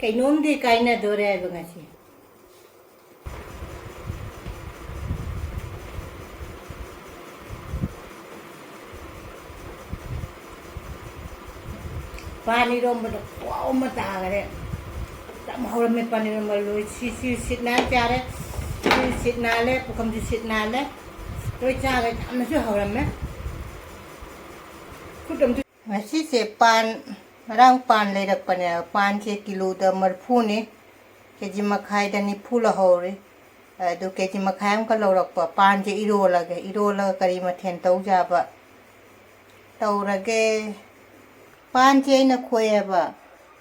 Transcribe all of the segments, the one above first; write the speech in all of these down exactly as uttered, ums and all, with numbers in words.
ꯀꯩꯅꯣꯝꯗꯤ ꯀꯥꯏꯅꯗꯣꯔꯦ ꯍꯥꯏꯕ ꯉꯁꯤ꯫ ꯄꯥꯟ ꯏꯔꯣꯝꯕꯗ ꯈꯨꯍꯥꯎ ꯑꯃ ꯇꯥꯈꯔꯦ꯫ ꯌꯥꯝ ꯍꯧꯔꯝꯃꯦ ꯄꯥꯟ ꯏꯔꯣꯝꯕ꯫ ꯂꯣꯏ ꯁꯤ, ꯁꯤ ꯁꯤꯠ ꯅꯥꯟ ꯆꯥꯔꯦ꯫ ꯁꯤ ꯁꯤꯠ ꯅꯥꯜꯂꯦ, ꯄꯨꯈꯝꯁꯨ ꯁꯤꯠ ꯅꯥꯜꯂꯦ꯫ ꯂꯣꯏ ꯆꯥꯈ꯭ꯔꯦ꯫ ꯌꯥꯝꯅꯁꯨ ꯍꯧꯔꯝꯃꯦ꯫ ꯈꯨꯠ ꯑꯝꯇ ꯉꯁꯤꯁꯦ ꯄꯥꯟ, ꯉꯔꯥꯡ ꯄꯥꯟ ꯂꯩꯔꯛꯄꯅꯦ꯫ ꯄꯥꯟꯁꯦ ꯀꯤꯂꯣꯗ ꯃꯔꯤꯐꯨꯅꯤ꯫ ꯀꯦ ꯖꯤ ꯃꯈꯥꯏꯗ ꯅꯤꯐꯨ ꯂꯧꯍꯧꯔꯤ꯫ ꯑꯗꯨ ꯀꯦ ꯖꯤ ꯃꯈꯥꯏ ꯑꯃꯈꯛ ꯂꯧꯔꯛꯄ꯫ ꯄꯥꯟꯁꯦ ꯏꯔꯣꯜꯂꯒꯦ꯫ ꯏꯔꯣꯜꯂꯒ ꯀꯔꯤ ꯃꯊꯦꯜ ꯇꯧꯖꯥꯕ ꯇꯧꯔꯒꯦ꯫ ꯄꯥꯟꯁꯦ ꯑꯩꯅ ꯈꯣꯛꯑꯦꯕ꯫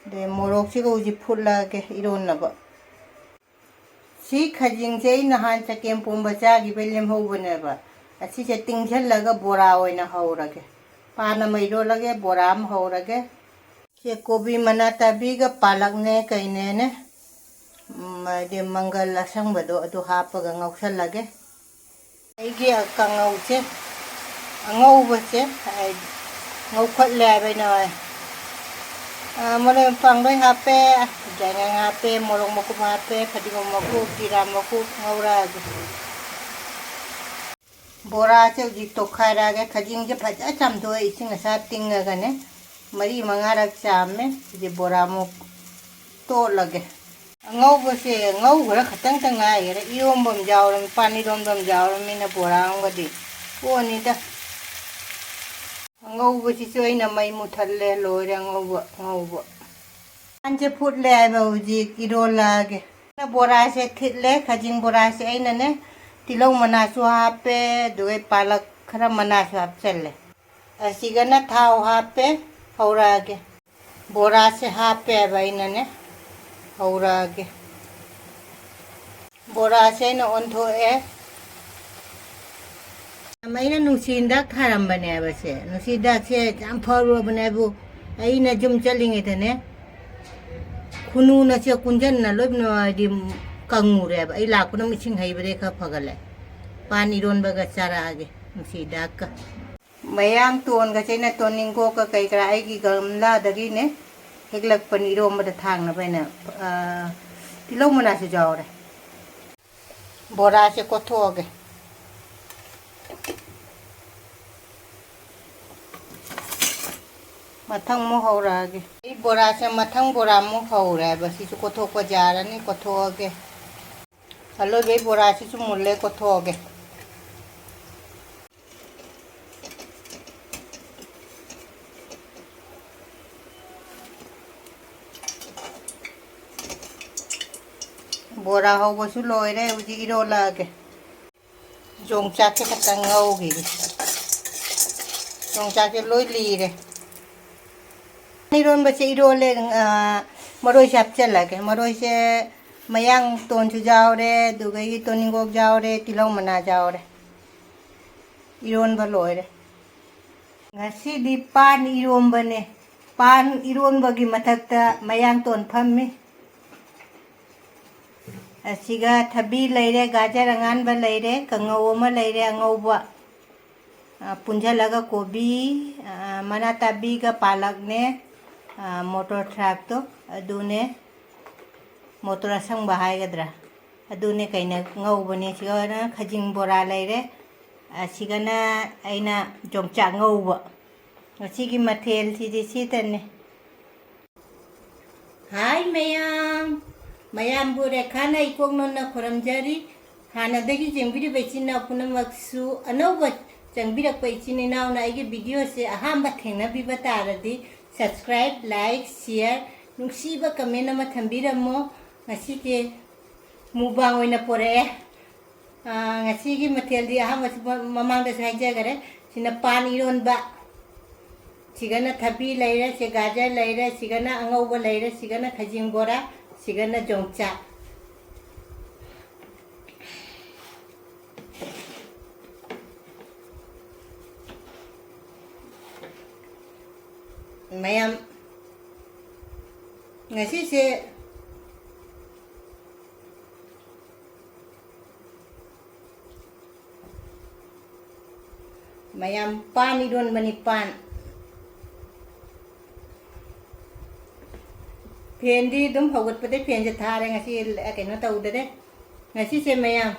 ꯑꯗꯩ ꯃꯣꯔꯣꯛꯁꯤꯒ ꯍꯧꯖꯤꯛ ꯐꯨꯠꯂꯛꯑꯒꯦ ꯏꯔꯣꯟꯅꯕ꯫ ꯁꯤ ꯈꯖꯤꯡꯁꯦ ꯑꯩ ꯅꯍꯥꯟ ꯆꯒꯦꯝ ꯄꯣꯝꯕ ꯆꯥꯈꯤꯕꯩ ꯂꯦꯝꯍꯧꯕꯅꯦꯕ꯫ ꯑꯁꯤꯁꯦ ꯇꯤꯡꯁꯤꯜꯂꯒ ꯕꯣꯔꯥ ꯑꯣꯏꯅ ꯍꯧꯔꯒꯦ꯫ ꯄꯥꯟ ꯑꯃ ꯏꯔꯣꯜꯂꯒꯦ, ꯕꯣꯔꯥ ꯑꯃ ꯍꯧꯔꯒꯦ꯫ ꯁꯦ ꯀꯣꯕꯤ ꯃꯅꯥ ꯇꯥꯕꯤꯒ ꯄꯥꯂꯛꯅꯦ ꯀꯩꯅꯦꯅꯦ, ꯎꯝ, ꯍꯥꯏꯗꯤ ꯃꯪꯒꯜ ꯑꯁꯪꯕꯗꯣ ꯑꯗꯨ ꯍꯥꯞꯄꯒ ꯉꯧꯁꯜꯂꯒꯦ꯫ ꯑꯩꯒꯤ ꯀꯥꯡꯉꯧꯁꯦ, ꯑꯉꯧꯕꯁꯦ, ꯍꯥꯏꯗꯤ ꯉꯧꯈꯠꯂꯦ ꯍꯥꯏꯕ ꯑꯩꯅ꯫ ꯑ, ꯃꯔꯣꯏ ꯃꯄꯥꯡ ꯂꯣꯏ ꯍꯥꯞꯄꯦ, ꯌꯥꯏꯉꯪ ꯍꯥꯞꯄꯦ, ꯃꯣꯔꯣꯛ ꯃꯀꯨꯞ ꯍꯥꯞꯄꯦ, ꯐꯗꯤꯒꯣꯝ ꯃꯀꯨꯞ, ꯖꯤꯔꯥ ꯃꯀꯨꯞ ꯉꯧꯔꯛꯑꯒꯦ꯫ ꯕꯣꯔꯥꯁꯦ ꯍꯧꯖꯤꯛ ꯇꯣꯠꯈꯥꯏꯔꯛꯑꯒꯦ꯫ ꯈꯖꯤꯡꯁꯦ ꯐꯖꯅ ꯆꯥꯝꯊꯣꯛꯑꯦ, ꯏꯁꯤꯡ ꯑꯁꯥ ꯇꯤꯡꯉꯒꯅꯦ꯫ ꯃꯔꯤ ꯃꯉꯥꯔꯛ ꯆꯥꯝꯃꯦ꯫ ꯍꯧꯖꯤꯛ ꯕꯣꯔꯥ ꯑꯃꯨꯛ ꯇꯣꯠꯂꯒꯦ꯫ ꯑꯉꯧꯕꯁꯦ ꯉꯧꯈ꯭ꯔ ꯈꯛꯇꯪꯇ ꯉꯥꯏꯈ꯭ꯔꯦ꯫ ꯏꯔꯣꯝꯕ ꯑꯃ ꯌꯥꯎꯔꯝꯃꯤ, ꯄꯥꯟ ꯏꯔꯣꯝꯕ ꯑꯃ ꯌꯥꯎꯔꯝꯃꯤꯅ ꯕꯣꯔꯥ ꯑꯃꯒꯗꯤ ꯑꯣꯅꯤꯗ꯫ ꯑꯉꯧꯕꯁꯤꯁꯨ ꯑꯩꯅ ꯃꯩ ꯃꯨꯊꯠꯂꯦ, ꯂꯣꯏꯔꯦ ꯑꯉꯧꯕ ꯉꯧꯕ꯫ ꯄꯥꯟꯁꯦ ꯐꯨꯠꯂꯦ ꯍꯥꯏꯕ ꯍꯧꯖꯤꯛ ꯏꯔꯣꯜꯂꯛꯑꯒꯦ꯫ ꯕꯣꯔꯥꯁꯦ ꯊꯤꯠꯂꯦ, ꯈꯖꯤꯡ ꯕꯣꯔꯥꯁꯦ ꯑꯩꯅꯅꯦ ꯇꯤꯜꯍꯧ ꯃꯅꯥꯁꯨ ꯍꯥꯞꯄꯦ, ꯑꯗꯨꯒ ꯄꯥꯂꯛ ꯈꯔ ꯃꯅꯥꯁꯨ ꯍꯥꯞꯆꯜꯂꯦ꯫ ꯑꯁꯤꯒꯅ ꯊꯥꯎ ꯍꯥꯞꯄꯦ, ꯍꯧꯔꯛꯑꯒꯦ꯫ ꯕꯣꯔꯥꯁꯦ ꯍꯥꯞꯄꯦꯕ ꯑꯩꯅꯅꯦ, ꯍꯧꯔꯛꯑꯒꯦ꯫ ꯕꯣꯔꯥꯁꯦ ꯑꯩꯅ ꯑꯣꯟꯊꯣꯛꯑꯦ꯫ ꯃꯌꯥꯝ ꯑꯩꯅ ꯅꯨꯡꯁꯤ ꯍꯤꯗꯥꯛ ꯊꯥꯔꯝꯕꯅꯦꯕ ꯁꯦ꯫ ꯅꯨꯡꯁꯤ ꯍꯤꯗꯥꯛꯁꯦ ꯌꯥꯝ ꯐꯔꯨꯔꯕꯅꯦꯕꯨ, ꯑꯩꯅ ꯌꯨꯝ ꯆꯠꯂꯤꯉꯩꯗꯅꯦ, ꯈꯨꯅꯨꯅ ꯁꯦ ꯀꯨꯟꯖꯟꯅ ꯂꯣꯏꯅ ꯍꯥꯏꯗꯤ ꯀꯪꯉꯨꯔꯦꯕ꯫ ꯑꯩ ꯂꯥꯛꯄꯗ ꯏꯁꯤꯡ ꯍꯩꯕꯗꯩ ꯈꯔ ꯐꯒꯠꯂꯦ꯫ ꯄꯥꯟ ꯏꯔꯣꯟꯕꯒ ꯆꯥꯔꯛꯑꯒꯦ ꯅꯨꯡꯁꯤ ꯍꯤꯗꯥꯛꯀ꯫ ꯃꯌꯥꯡ ꯇꯣꯟꯒꯁꯦ ꯑꯩꯅ ꯇꯣꯅꯤꯡꯀꯣꯛꯀ ꯀꯩ ꯀꯔꯥ ꯑꯩꯒꯤ ꯒꯝꯂꯥꯗꯒꯤꯅꯦ ꯍꯦꯛꯂꯛꯄꯅꯤ ꯏꯔꯣꯝꯕꯗ ꯊꯥꯡꯅꯕ ꯍꯥꯏꯅ, ꯑ, ꯇꯤꯜꯍꯧ ꯃꯅꯥꯁꯨ ꯌꯥꯎꯔꯦ꯫ ꯕꯣꯔꯥꯁꯦ ꯀꯣꯠꯊꯣꯛꯑꯒꯦ꯫ ꯃꯊꯪ ꯑꯃꯨꯛ ꯍꯧꯔꯛꯑꯒꯦ꯫ ꯑꯩ ꯕꯣꯔꯥꯁꯦ ꯃꯊꯪ ꯕꯣꯔꯥ ꯑꯃꯨꯛ ꯍꯧꯔꯦꯕ꯫ ꯁꯤꯁꯨ ꯀꯣꯠꯊꯣꯛꯄ ꯌꯥꯔꯅꯤ, ꯀꯣꯠꯊꯣꯛꯑꯒꯦ꯫ ꯑꯂꯣꯏꯕꯩ ꯕꯣꯔꯥꯁꯤꯁꯨ ꯃꯨꯜꯂꯦ, ꯀꯣꯠꯊꯣꯛꯑꯒꯦ꯫ ꯕꯣꯔꯥ ꯍꯧꯕꯁꯨ ꯂꯣꯏꯔꯦ, ꯍꯧꯖꯤꯛ ꯏꯔꯣꯜꯂꯛꯑꯒꯦ꯫ ꯌꯣꯡꯆꯥꯛꯁꯦ ꯈꯛꯇꯪ ꯉꯧꯈꯤꯒꯦ꯫ ꯌꯣꯡꯆꯥꯛꯁꯦ ꯂꯣꯏ ꯂꯤꯔꯦ꯫ ꯏꯔꯣꯟꯕꯁꯦ ꯏꯔꯣꯜꯂꯦ, ꯑ, ꯃꯔꯣꯏꯁꯦ ꯍꯥꯞꯆꯤꯜꯂꯒꯦ꯫ ꯃꯔꯣꯏꯁꯦ ꯃꯌꯥꯡ ꯇꯣꯟꯁꯨ ꯌꯥꯎꯔꯦ, ꯑꯗꯨꯗꯒꯤ ꯇꯣꯅꯤꯡꯈꯣꯛ ꯌꯥꯎꯔꯦ, ꯇꯤꯜꯍꯧ ꯃꯅꯥ ꯌꯥꯎꯔꯦ꯫ ꯏꯔꯣꯟꯕ ꯂꯣꯏꯔꯦ꯫ ꯉꯁꯤꯗꯤ ꯄꯥꯟ ꯏꯔꯣꯝꯕꯅꯦ꯫ ꯄꯥꯟ ꯏꯔꯣꯟꯕꯒꯤ ꯃꯊꯛꯇ ꯃꯌꯥꯡꯇꯣꯟ ꯐꯝꯃꯤ꯫ ꯑꯁꯤꯒ ꯊꯕꯤ ꯂꯩꯔꯦ, ꯒꯥꯖꯔ ꯑꯉꯥꯟꯕ ꯂꯩꯔꯦ, ꯀꯥꯡꯉꯧ ꯑꯃ ꯂꯩꯔꯦ, ꯑꯉꯧꯕ꯫ ꯑ, ꯄꯨꯟꯁꯤꯜꯂꯒ ꯀꯣꯕꯤ, ꯑ, ꯃꯅꯥ ꯇꯥꯕꯤꯒ ꯄꯥꯂꯛꯅꯦ, ꯑ, ꯃꯣꯇꯣꯔ ꯊ꯭ꯔꯥꯛꯇꯣ ꯑꯗꯨꯅꯦ, ꯃꯣꯇꯣꯔ ꯑꯁꯪꯕ ꯍꯥꯏꯒꯗ꯭ꯔꯥ, ꯑꯗꯨꯅꯦ ꯀꯩꯅ ꯉꯧꯕꯅꯦ꯫ ꯁꯤꯒꯅ ꯈꯖꯤꯡ ꯕꯣꯔꯥ ꯂꯩꯔꯦ, ꯑꯁꯤꯒꯅ ꯑꯩꯅ ꯌꯣꯡꯆꯥꯛ ꯉꯧꯕ꯫ ꯉꯁꯤꯒꯤ ꯃꯊꯦꯜꯁꯤꯗꯤ ꯁꯤꯇꯅꯦ꯫ ꯍꯥꯏ ꯃꯌꯥꯝ, ꯃꯌꯥꯝꯕꯨ ꯔꯦꯈꯥꯅ ꯏꯀꯣꯛ ꯅꯣꯟꯅ ꯈꯨꯔꯨꯝꯖꯔꯤ꯫ ꯍꯥꯟꯅꯗꯒꯤ ꯌꯦꯡꯕꯤꯔꯤꯕ ꯏꯆꯤꯟ ꯏꯅꯥꯎ ꯄꯨꯝꯅꯃꯛꯁꯨ, ꯑꯅꯧꯕ ꯆꯪꯕꯤꯔꯛꯄ ꯏꯆꯤꯟ ꯏꯅꯥꯎꯅ ꯑꯩꯒꯤ videoꯁꯦ ꯑꯍꯥꯟꯕ ꯊꯦꯡꯅꯕꯤꯕ ꯇꯥꯔꯗꯤ, subscribe, like, share, ꯅꯨꯡꯁꯤꯕ comment ꯑꯃ ꯊꯝꯕꯤꯔꯝꯃꯣ꯫ ꯉꯁꯤꯗꯤ mukbang ꯑꯣꯏꯅ ꯄꯣꯔꯛꯑꯦ꯫ ꯑꯥ, ꯉꯁꯤꯒꯤ ꯃꯊꯦꯜꯗꯤ ꯑꯍꯥꯟꯕꯁꯨ ꯃ-, ꯃꯃꯥꯡꯗꯁꯨ ꯍꯥꯏꯖꯈꯔꯦ꯫ ꯁꯤꯅ ꯄꯥꯟ ꯏꯔꯣꯟꯕ, ꯁꯤꯒꯅ ꯊꯕꯤ ꯂꯩꯔꯦ, ꯁꯤ ꯒꯥꯖꯔ ꯂꯩꯔꯦ, ꯁꯤꯒꯅ ꯑꯉꯧꯕ ꯂꯩꯔꯦ, ꯁꯤꯒꯅ ꯈꯖꯤꯡ ꯕꯣꯔꯥ, ꯁꯤꯒꯅ ꯌꯣꯡꯆꯥꯛ꯫ ꯃꯌꯥꯝ, ꯉꯁꯤꯁꯦ ꯃꯌꯥꯝ, ꯄꯥꯟ ꯏꯔꯣꯟꯕꯅꯤ, ꯄꯥꯟ꯫ ꯐꯦꯟꯗꯤ ꯑꯗꯨꯝ ꯍꯧꯒꯠꯄꯗꯩ ꯐꯦꯟꯁꯦ ꯊꯥꯔꯦ, ꯉꯁꯤ ꯀꯩꯅꯣ ꯇꯧꯗꯔꯦ꯫ ꯉꯁꯤꯁꯦ ꯃꯌꯥꯝ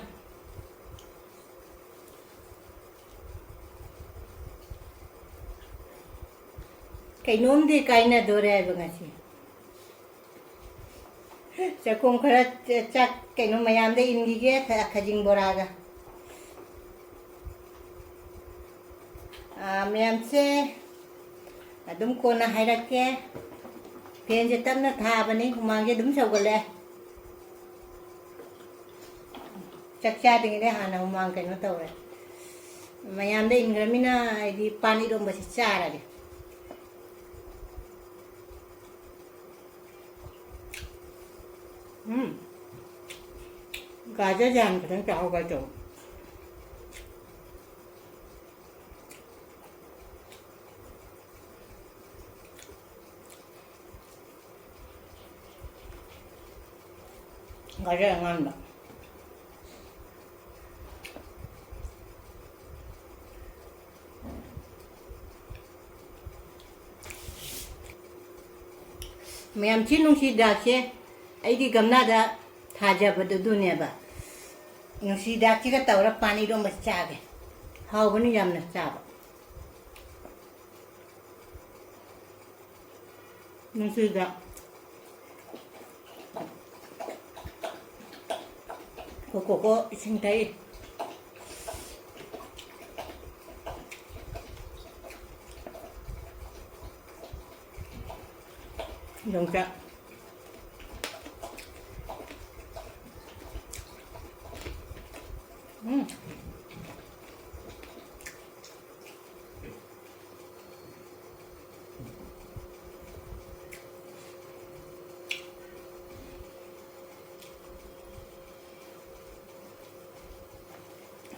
ꯀꯩꯅꯣꯝꯗꯤ ꯀꯥꯏꯅꯗꯣꯔꯦ ꯍꯥꯏꯕ ꯉꯁꯤ꯫ ꯆꯥꯛꯈꯨꯝ ꯈꯔ ꯆ-, ꯆꯥꯛ ꯀꯩꯅꯣ ꯃꯌꯥꯝꯗ ꯏꯟꯈꯤꯒꯦ, ꯈ-, ꯈꯖꯤꯡ ꯕꯣꯔꯥꯒ꯫ ꯑꯥ, ꯃꯌꯥꯝꯁꯦ ꯑꯗꯨꯝ ꯀꯣꯟꯅ ꯍꯥꯏꯔꯛꯀꯦ꯫ ꯐꯦꯟꯁꯦ ꯇꯞꯅ ꯊꯥꯕꯅꯤ, ꯍꯨꯃꯥꯡꯁꯦ ꯑꯗꯨꯝ ꯁꯧꯒꯠꯂꯛꯑꯦ꯫ ꯆꯥꯛ ꯆꯥꯗ꯭ꯔꯤꯉꯩꯗ ꯍꯥꯟꯅ ꯍꯨꯃꯥꯡ ꯀꯩꯅꯣ ꯇꯧꯔꯦ꯫ ꯃꯌꯥꯝꯗ ꯏꯟꯈ꯭ꯔꯃꯤꯅ ꯑꯩꯗꯤ ꯄꯥꯟ ꯏꯔꯣꯝꯕꯁꯤ ꯆꯥꯔꯒꯦ꯫ ꯎꯝ꯫ ꯒꯥꯖꯔꯁꯦ ꯍꯥꯟꯅ ꯈꯤꯇꯪ ꯆꯥꯍꯧꯒꯦ ꯇꯧꯕ꯫ ꯒꯥꯖꯔ ꯑꯉꯥꯟꯕ꯫ ꯃꯌꯥꯝ, ꯁꯤ ꯅꯨꯡꯁꯤ ꯍꯤꯗꯥꯛꯁꯦ ꯑꯩꯒꯤ ꯒꯝꯂꯥꯗ ꯊꯥꯖꯕꯗꯨ ꯑꯗꯨꯅꯦꯕ꯫ ꯅꯨꯡꯁꯤ ꯍꯤꯗꯥꯛꯁꯤꯒ ꯇꯧꯔ ꯄꯥꯟ ꯏꯔꯣꯝꯕ ꯆꯥꯒꯦ꯫ ꯍꯥꯎꯕꯅꯤ ꯌꯥꯝꯅ ꯆꯥꯕ꯫ ꯅꯨꯡꯁꯤꯗ꯫ ꯀꯣ, ꯀꯣ, ꯀꯣ, ꯏꯁꯤꯡ ꯊꯛꯏ꯫ ꯌꯣꯡꯆꯥꯛ꯫ ꯎꯝ꯫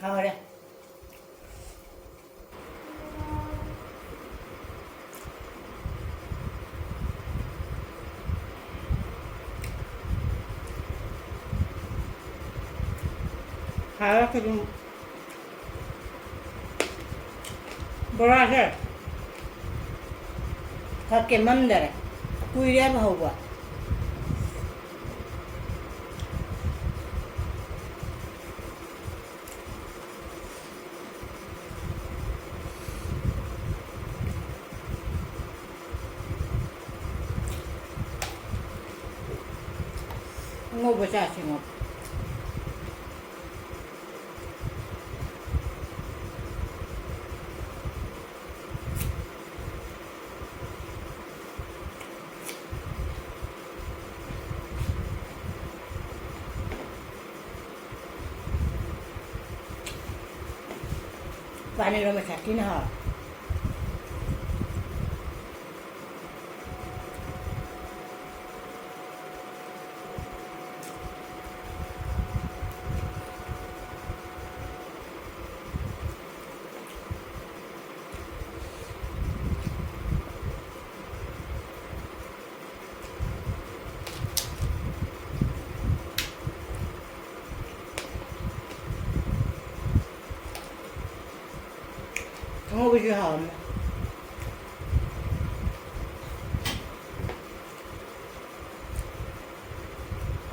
ꯍꯥꯎꯔꯦ꯫ ꯍꯥꯎꯔꯦ ꯈꯖꯤꯡ ꯕꯣꯔꯥꯁꯦ꯫ ꯈꯔ ꯀꯦꯝꯃꯝꯗꯔꯦ꯫ ꯀꯨꯏꯔꯦꯕ ꯍꯧꯕ꯫ ꯑꯉꯧꯕ ꯆꯥꯁꯦ, ꯉꯧ꯫ ꯄꯥꯟ ꯏꯔꯣꯟꯕ ꯁꯥꯊꯤꯅ ꯍꯥꯎꯋꯦ꯫ ꯑꯉꯧꯕꯁꯨ ꯍꯥꯎꯔꯝꯃꯦ꯫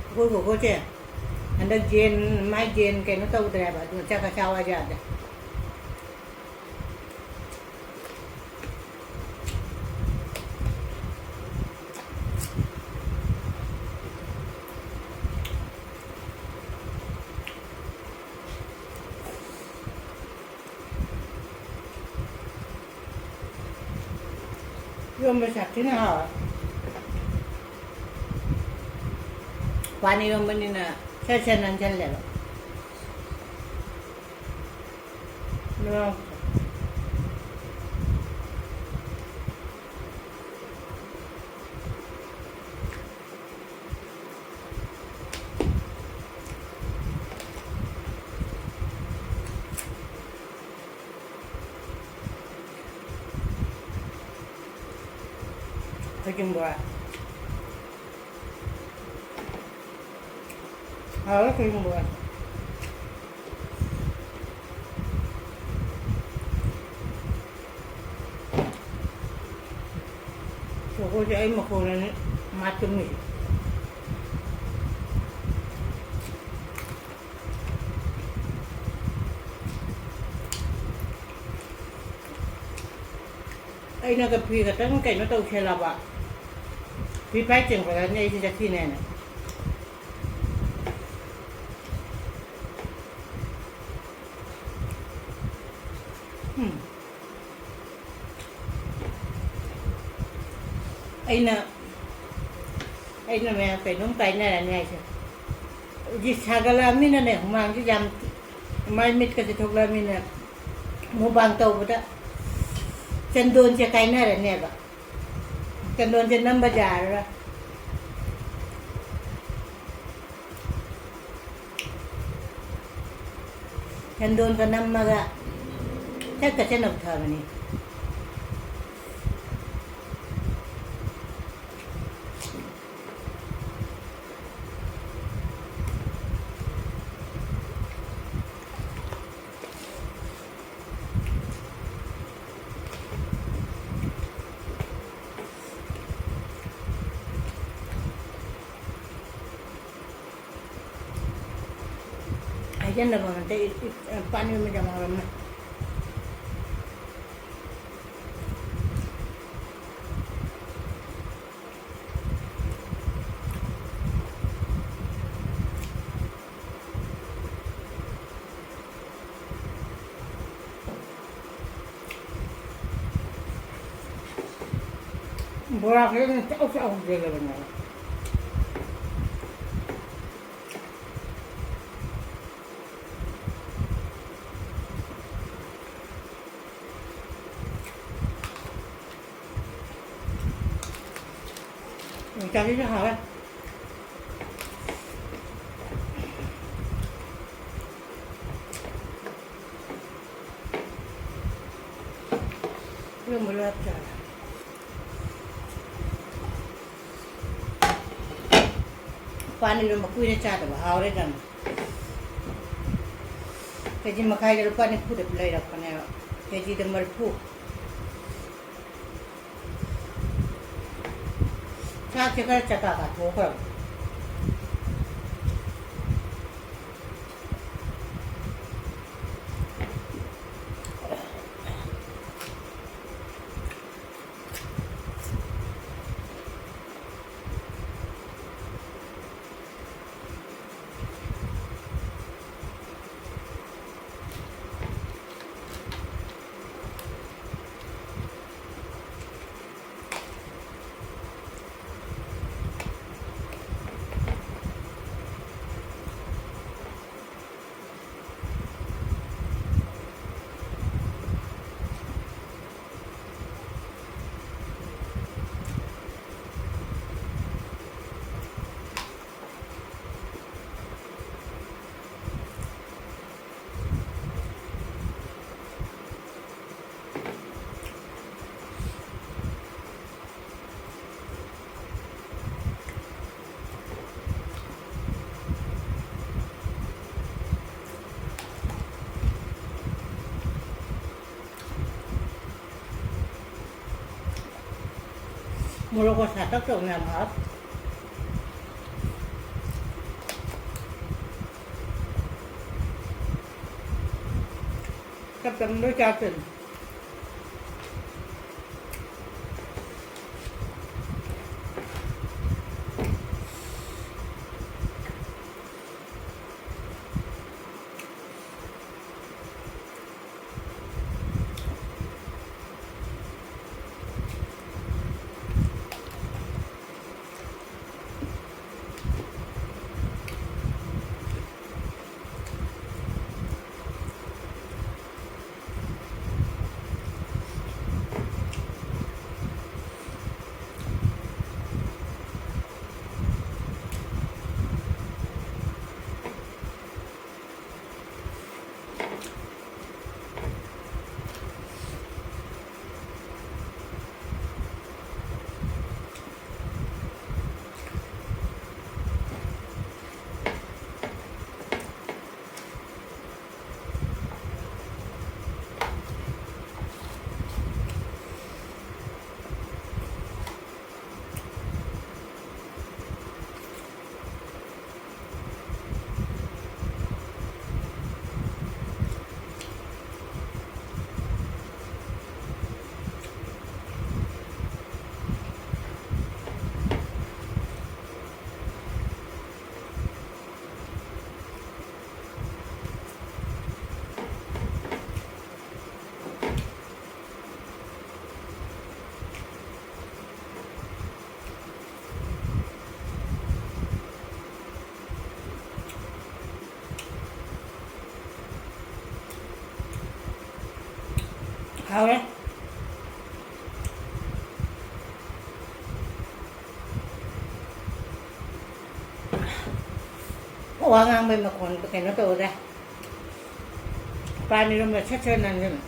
ꯑꯩꯈꯣꯏ ꯈꯣꯏꯈꯣꯏꯁꯦ ꯍꯟꯗꯛ ꯖꯦꯟ, ꯃꯥꯏ ꯖꯦꯟ ꯀꯩꯅꯣ ꯇꯧꯗ꯭ꯔꯦꯕ, ꯑꯗꯨꯅ ꯆꯥꯛꯀ ꯆꯥꯎ ꯍꯥꯏꯁꯦ ꯌꯥꯗꯦ꯫ ꯏꯔꯣꯝꯕ ꯁꯥꯊꯤꯅ ꯍꯥꯎꯋꯦ꯫ ꯄꯥꯟ ꯏꯔꯣꯝꯕꯅꯤꯅ ꯁꯠ ꯁꯠ ꯅꯥꯟꯁꯜꯂꯦꯕ꯫ ꯃꯣꯔꯣꯛ꯫ ꯊꯣꯏꯗꯤꯡ ꯕꯣꯔꯥ꯫ ꯍꯥꯎꯔꯦ ꯊꯣꯏꯗꯤꯡ ꯕꯣꯔꯥ꯫ ꯁꯒꯣꯜꯁꯦ ꯑꯩ ꯃꯈꯣꯟꯅꯅꯤ ꯃꯥ ꯇꯨꯝꯃꯤꯁꯦ꯫ ꯑꯩꯅꯒ ꯐꯤ ꯈꯛꯇꯪ ꯀꯩꯅꯣ ꯇꯧꯁꯦꯜꯂꯕ, ꯐꯤ ꯐꯥꯏ ꯆꯤꯡꯈꯠꯂꯅꯤ ꯑꯩꯁꯦ ꯆꯠꯈꯤꯅꯦꯅ꯫ ꯑꯩꯅ, ꯑꯩꯅ ꯃꯌꯥꯝ ꯀꯩꯅꯣꯝ ꯀꯥꯏꯅꯔꯅꯤ ꯍꯥꯏꯁꯦ꯫ ꯍꯧꯖꯤꯛ ꯁꯥꯒꯠꯂꯛꯑꯃꯤꯅꯅꯦ, ꯍꯨꯃꯥꯡꯁꯤ ꯌꯥꯝ, ꯃꯥꯏ ꯃꯤꯠꯀꯁꯦ ꯊꯣꯛꯂꯛꯑꯃꯤꯅ ꯃꯨꯛꯕꯥꯡ ꯇꯧꯕꯗ ꯆꯟꯗꯣꯟꯁꯦ ꯀꯥꯏꯅꯔꯅꯦꯕ꯫ ꯆꯟꯗꯣꯟꯁꯦ ꯅꯝꯕ ꯌꯥꯔꯔꯣꯏ꯫ ꯆꯟꯗꯣꯟꯒ ꯅꯝꯃꯒ ꯆꯠꯀ ꯆꯠꯅꯕ ꯊꯕꯅꯤ꯫ ꯍꯥꯏꯖꯟꯅꯕ ꯅꯠꯇꯦ, ꯏ-, ꯏ-, ꯄꯥꯟ ꯏꯔꯣꯟꯕꯁꯦ ꯌꯥꯝ ꯍꯥꯎꯔꯝꯃꯦ꯫ ꯕꯣꯔꯥꯁꯦ ꯑꯗꯨꯝ ꯆꯥꯎ ꯆꯥꯎ ꯍꯧꯖꯤꯜꯂꯕꯅꯦꯕ꯫ ꯌꯣꯡꯆꯥꯛꯁꯤꯁꯨ ꯍꯥꯎꯋꯦ꯫ ꯏꯔꯣꯟꯕ ꯂꯣꯏꯔꯛꯇ꯭ꯔꯦ꯫ ꯄꯥꯟ ꯏꯔꯣꯟꯕ ꯀꯨꯏꯔꯦ ꯆꯥꯗꯕ, ꯍꯥꯎꯔꯦ ꯌꯥꯝꯅ꯫ ꯀꯦ ꯖꯤ ꯃꯈꯥꯏꯗ ꯂꯨꯄꯥ ꯅꯤꯐꯨꯗ ꯂꯩꯔꯛꯄꯅꯦꯕ, ꯀꯦ ꯖꯤꯗ ꯃꯔꯤꯐꯨ꯫ ꯆꯥꯛꯁꯦ ꯈꯔ ꯆꯀꯥ ꯀꯥꯊꯣꯛꯈ꯭ꯔꯕ꯫ ꯃꯣꯔꯣꯛꯀ ꯁꯥꯇꯛ ꯇꯧꯅ ꯌꯥꯝ ꯍꯥꯎ꯫ ꯆꯞ ꯆꯞ ꯂꯣꯏ ꯆꯥꯛꯇꯣꯏꯅꯤ꯫ ꯍꯥꯎꯔꯦ꯫ ꯋꯥ ꯉꯥꯡꯕꯩ ꯃꯈꯣꯟ ꯀꯩꯅꯣ ꯇꯧꯔꯦ꯫ ꯄꯥꯟ ꯏꯔꯣꯟꯕ ꯁꯠ ꯁꯠ ꯅꯝꯁꯤꯜꯂꯨ꯫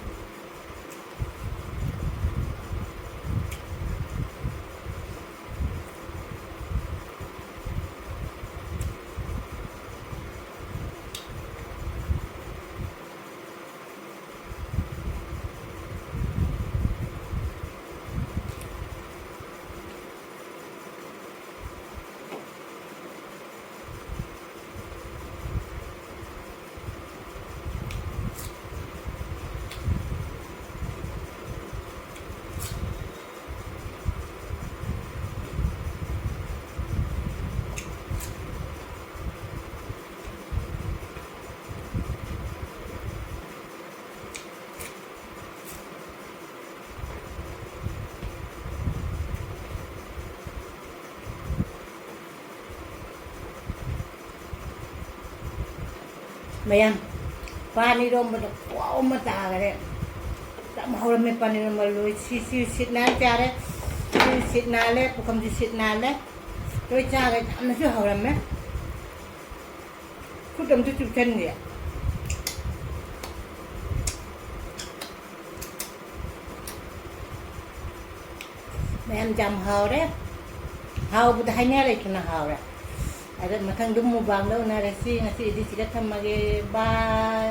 ꯃꯌꯥꯝ, ꯄꯥꯟ ꯏꯔꯣꯝꯕꯗ ꯈꯨꯍꯥꯎ ꯑꯃ ꯇꯥꯈꯔꯦ꯫ ꯌꯥꯝ ꯍꯧꯔꯝꯃꯦ ꯄꯥꯟ ꯏꯔꯣꯝꯕ꯫ ꯂꯣꯏ ꯁꯤ, ꯁꯤ ꯁꯤꯠ ꯅꯥꯟ ꯆꯥꯔꯦ꯫ ꯁꯤ ꯁꯤꯠ ꯅꯥꯜꯂꯦ, ꯄꯨꯈꯝꯁꯤ ꯁꯤꯠ ꯅꯥꯜꯂꯦ꯫ ꯂꯣꯏ ꯆꯥꯔꯦ꯫ ꯌꯥꯝꯅꯁꯨ ꯍꯧꯔꯝꯃꯦ꯫ ꯈꯨꯠ ꯑꯝꯇ ꯆꯨꯞꯁꯟꯒꯦ꯫ ꯃꯌꯥꯝ ꯌꯥꯝ ꯍꯥꯎꯔꯦ꯫ ꯍꯥꯎꯕꯗ ꯍꯥꯏꯅꯤꯡꯉꯥꯏ ꯂꯩꯇꯅ ꯍꯥꯎꯔꯦ꯫ ꯑꯗ ꯃꯊꯪꯗ ꯃꯨꯛꯕꯥꯡꯗ ꯎꯅꯔꯁꯤ꯫ ꯉꯁꯤꯗꯤ ꯁꯤꯗ ꯊꯝꯃꯒꯦ꯫ ꯕꯥꯏ꯫